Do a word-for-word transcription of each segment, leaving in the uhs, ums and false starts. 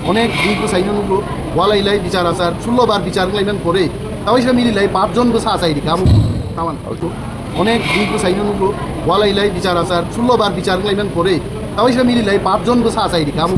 Onek bihik bwsaino nugo, walai lai bichar achar, sullo bar bichar wnglaimani pore, tawaisa mili lai pap jon bwsa achai rikha abo taman. Onek bihik bwsaino nugo, walai lai bichar achar, sullo bar bichar wnglaimani pore, tawaisa mili lai pap jon bwsa achai rikha abo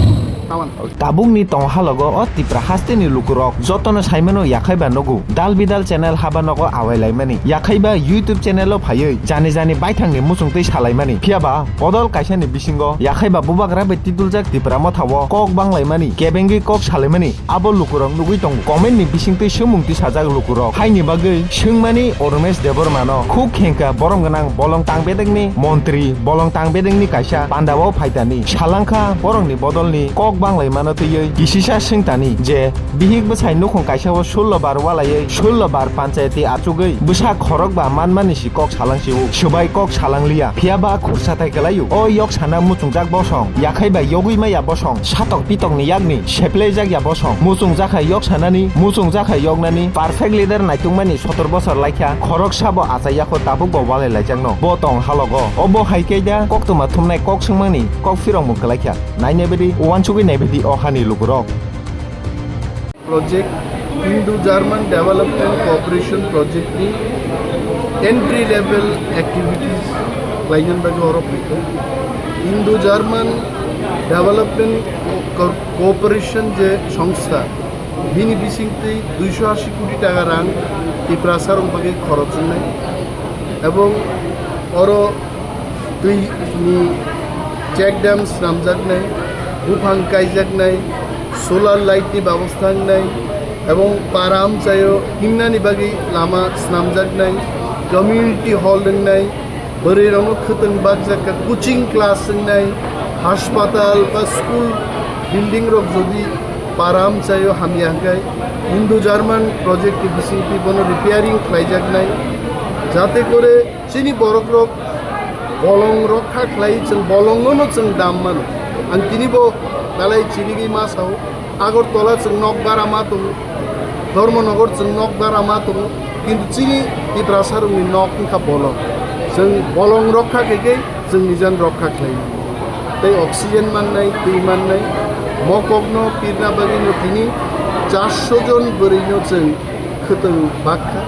taman. Tabukni tong halogo o Tipra hasteni lukurok jotono saimano yakhai ba nugo. Dal bidal channel haba nogo awai laimani. Yakhai ba YouTube channel o phaiwi jani jani baithangni muchungtwi salaimani. Phiya ba bodol kaisani bisingo yakhai ba bubagra bai tiduljak Tipra Motha o kok banglaimani, kebengwi kok salaimani abo lukurok nugwi tongo. Comment ni bisingtwi swngmung tisajak lukurok. Haini bagwi swngmani Urmesh Debbarma no khuk khengkha borom gwnang bolong tang bedekni montri, bolong tang bedekni kaisa panda o phaitani. Salangkha borokni bodolni kok banglaimano twiwi kisisa swngtani je bihik bwsai nukhung kaisa o sullo bar walaiwi sullo bar panchayati achugwi bwsa khorok ba manmani si kok salang sio, swbai kok salang liya. Phiya ba khursa thai kwlaio. O yok sana muchungjak bosong, yakhai bai yogwi maya bosong, satok pitokni yakni seplejak ya bosong. Muchungjak hai yok sanani, muchungjak hai yoknani, perfect leader naitungmani sotor bosor laikha, khorok sabo achai yakho tabuk bo walai laijakno. Bo tong halogo. Obo hai khe da koktwma thumnai kok swngmani kok phirokmung kwlaikha. Nainai bidi, uansugwi nai bidi o hani lukurok. Project, Indo-German Development Cooperation Project ni entry level activities khlainani bagwi oro phaikha. Indo-German Development Co-, Cooperation je songstha, bini bisingtwi duiso ashi koti taka rang Tiprasarok bagwi khorok wngnai. Ebong oro twi ni check dam swnamjaknai, buphang kaijaknai, solar light ni babostha wngnai, ebong para amchaio himnani bagwi lama swnamjaknai, community hall wngnai, bwrwi rokno khwtwng bakjak kha, coaching class wngnai, haspatal ba school building rok jodi para amchaio hamya hwnkhe Indo-German project ni bisingtwi bono repairing khlaijaknai, jate kore chini borok rok bolong rokha khlai, chwng bolong no chwng dam mano. Ang tini bo belai chirigwi ma sao, Agartala chwng nok bara ma tongo, Dharmanagar chwng nok bara ma tongo, kintu chini Tiprasa rokni nok wngkha bolong. Chwng bolong rokha khe khe chwng nijan rokha khlai mano. Tei oxygen mannai, twi mannai, mokokno pirna bagwino tini charso jon bwrwino chwng khwtwng bakha,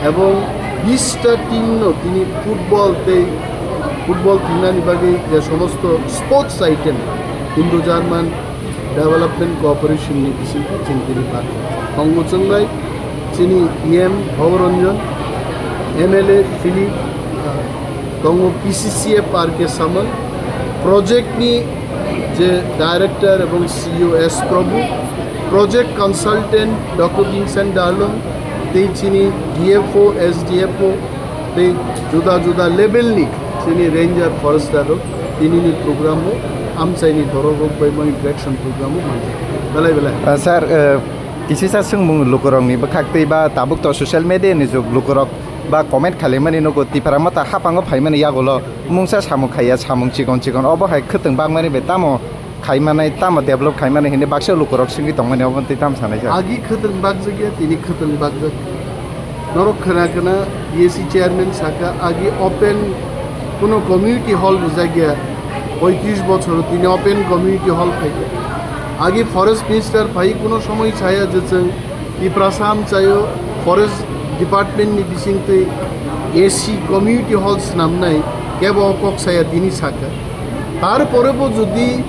ebong bista team no tini football tei football thwinani bagwi je somosto sports item Indo-German Development Cooperation ni bisingtwi chwng tini bakha. Tongo chwng bai chini E M Bhabaranjan, M L A Philip, tongo P C C A Park e Samal, project ni je director ebong C E O S Prabhu, project consultant Doctor Vincent Darlong, tei chini D F O, S D F O, tei juda juda level ni chini ranger forester rok tini ni program o amchai ni borok rok bai mo interaction program o manjak belai belai. Ah, sir, eh, kisisa swngmung lukurok ni bwkhak tei ba tabuk to social media ni jug lukurok ba comment khalimani nugo Tipra Motha hapango phaimani yagulo mungsa samung khaiya, samung chikon chikon obo hai khwtwng bakmani bai tamo khaimanai, tamo develop khaimanai hinwi baksa lukurok swngwi tongmani obo tei tamo sanai jak. Agi khwtwng bakjakya, tini khwtwng bakjak. Norok khwna khwna B A C chairman saka agi open kuno community hall rijakya, poitris bochor tini open community hall phaikha. Agi forest minister phai kuno somoi saya je chwng Tiprasa amchaio forest department ni bisingtwi A C community hall swnamnai kebo o kok saya tini saka. Tarpore bo jodi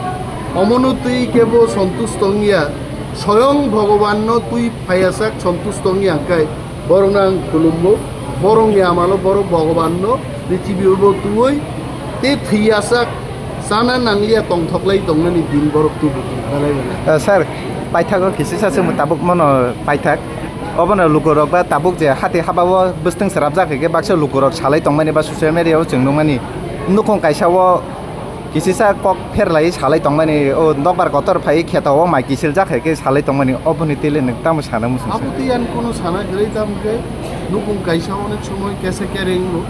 omono twi kebo sontush tongya, soyong Bhogoban no twi phaiyasak sontush tongya hwnkhe borokno ang khulumbo, borokni amalo borok Bhogoban no prithibi o bo twiwi tei thwiyasak chana nangliya tongthoklai tongnani din borok tubu belai belai. Eh, sir, paithago kisisa se tabuk mono paithak. Obono lukurok ba tabuk je hati haba o bwswtwng srapjak hai khe baksa lukurok salai tongmani ba social media o chwng nukmani nukhung kaisa o kisisa kok pherlai salai tongmani o nokbar kotor phai kheto o mai kisil jak hai khe salai tongmani oboni tele nwk tamo sana muchung se. Abo tei ani kuno sana kwrwi tamo khe nukhung kaisa onek somoi kesa kereng no.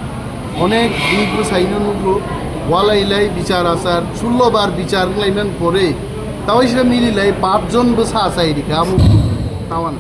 Onek bihik bwsaino nugo, walai lai bichar achar, sullo bar bichar wnglaimani pore, tawaisa mili lai pap jon bwsa achai rikha abo tawana.